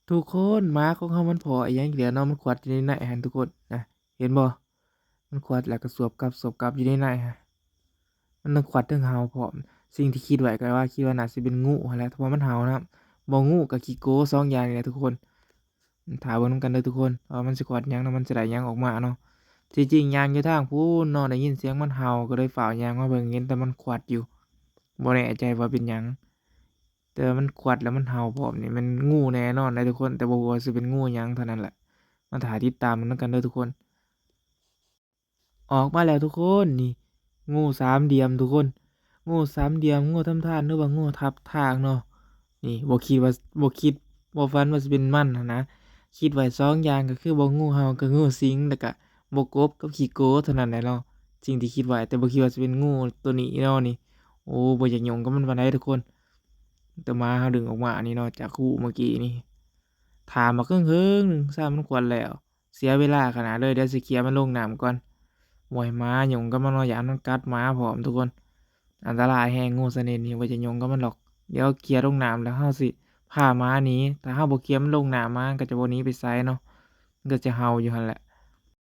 ທຸກຄົນ ໝາຂອງເຮົາມັນພໍ້ອີຫຍັງອີກແລ້ວເນາະ ມັນຂວັດຢູ່ໃນໄນຫັ້ນທຸກຄົນນະ ເຫັນບໍ່? ມັນຂວັດແລ້ວກໍສວບກັບ ສວບກັບຢູ່ໃນໄນຫັ້ນ ມັນທັງຂວັດທັງເຫົ່າພ້ອມ. ສິ່ງທີ່ຄິດໄວ້ກໍວ່າ ຄິດວ່າໜ້າຊິເປັນງູຫັ້ນແຫຼະ ເພາະວ່າມັນເຫົ່ານຳ ບໍ່ງູກໍຂີ້ໂກ ສອງຢ່າງນີ້ແຫຼະທຸກຄົນ. ຖ້າເບິ່ງນຳກັນເດີທຸກຄົນ ວ່າມັນຊິຂວັດຫຍັງ ແລ້ວມັນຈະໄດ້ຫຍັງອອກມາເນາະ. ທີ່ຈິງຍ່າງຢູ່ທາງພຸ້ນເນາະ ໄດ້ຍິນສຽງມັນເຫົ່າ ກໍເລີຍຟ້າວຍ່າງມາເບິ່ງ ເຫັນແຕ່ມັນຂວັດຢູ່ ບໍ່ແນ່ໃຈວ່າເປັນຫຍັງ ແຕ່ວ່າມັນຂວັດແລ້ວມັນເຫົ່າພ້ອມນີ້ ແມ່ນງູແນ່ນອນເດ້ທຸກຄົນ ແຕ່ບໍ່ຮູ້ວ່າຊິເປັນງູຫຍັງເທົ່ານັ້ນແຫຼະ. ມາຖ້າຕິດຕາມເບິ່ງນຳກັນເດີທຸກຄົນ. ອອກມາແລ້ວທຸກຄົນ ນີ້ ງູສາມຫຼ່ຽມທຸກຄົນ ງູສາມຫຼ່ຽມ ງູທຳທ່ານ ຫຼືວ່າງູທັບທາງເນາະ. ນີ້ ບໍ່ຄິດວ່າ ບໍ່ຄິດ ບໍ່ຝັນວ່າຊິເປັນມັນຫັ້ນນະ. ຄິດໄວ້ສອງຢ່າງ ກໍຄືບໍ່ງູເຫົ່າ ກໍງູສິງ ແລ້ວກະບໍ່ກົບກັບຂີ້ໂກເທົ່ານັ້ນແຫຼະເນາະ ສິ່ງທີ່ຄິດໄວ້ ແຕ່ບໍ່ຄິດວ່າຊິເປັນງູໂຕນີ້ເນາະ. ນີ້ ໂອ້ ບໍ່ຢາກຫຍຸ້ງກັບມັນປານໃດທຸກຄົນ ແຕ່ໝາເຮົາດຶງອອກມານີ້ເນາະ ຈາກຮູເມື່ອກີ້ນີ້. ຖ້າບັກເຫິງໆ ຊ້ຳມັນຂວັດແລ້ວ ເສຍເວລາຂະໜາດເລີຍ ດຽວຊິເຄຍມັນລົງນ້ຳກ່ອນ. ໂອ້ຍ ໝາຫຍຸ້ງກັບມັນເນາະ ຢ້ານມັນກັດໝາພ້ອມທຸກຄົນ ອັນຕະລາຍແຮງ ງູຊະນິດນີ້ ບໍ່ຢາກຫຍຸ້ງກັບມັນດອກ. ດຽວເຄຍລົງນ້ຳແລ້ວເຮົາຊິພາໝາໜີ ຖ້າເຮົາບໍ່ເຄຍມັນລົງນ້ຳມາ ມັນກໍຈະບໍ່ໜີໄປໃສເນາະ ມັນກໍຈະເຫົ່າຢູ່ຫັ້ນແຫຼະ.